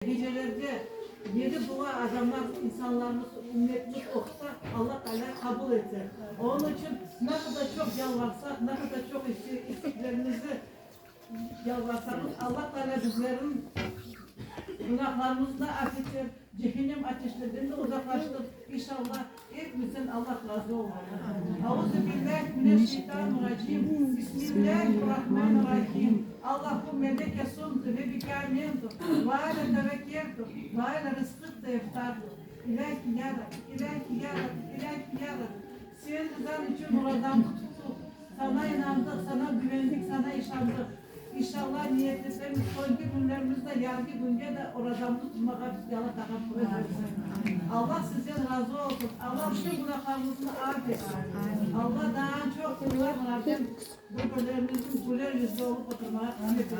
Gecelerde yedi dua adamlar, insanlarımız, ümmetimiz oqusa, Alla Taalâ qabul ete. Onıñ içün ne qadar çoq yalvarsaq, ne qadar çoq isteklerimizi yalvarsamız, Alla Taalâ bizlerniñ günahlarımıznı da af eter, cehennem ateşlerden de uzaqlaştır. İnşallah, epimizden Alla razı olur. Auzubillahi mineşşeytanirracim. Bismillahirrahmanirrahim. Allahümme leke sumtu ve bike amentu ve ale tevekkeltu ve ale rızqıkte eftartu. İlâhi ya Rabbi, İlâhi ya Rabbi, İlâhi ya Rabbi, Seniñ rızañ içün orazamnı tutup, Saña inandıq, Saña güvendik, Saña işandıq. İnşallah, niyet etemiz, soñki künlerimizde, yarınki künge de orazamnı tutmağa bizge Alla Taala quvet bersin. Alla sizden razı olsun. Alla bütün günahlarımıznı af etsin. Alla daa çoq yıllar mınavden bir-birlerimizniñ güler yüzlü olıp oturmağa qısmet etsin.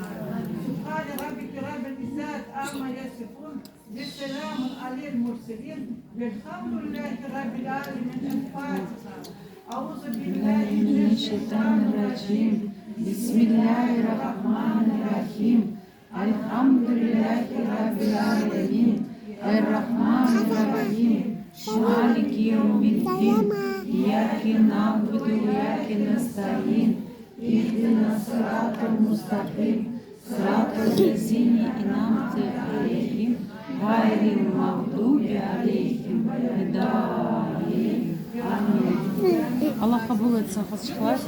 Subhane Rabbike Rabbil izzat amma yasifun ve selamun alel murselin velhamdülillahi Rabbil alemin. El Fatiha. Auzubillahi mineşşeytanirracim. Bismillahirrahmanirrahim. Elhamdülillahi Rabbil alemin. Errahmanirrahim. Maliki yevmiddin. İyyake na'budu ve iyyake nestaîn. İhdina sıratal mustaqim. Sıratal lezine en'amte aleyhim. Ğayril mağdubi aleyhim veled-dâllin. Amin. Allah qabul etsin, qızçıqlar.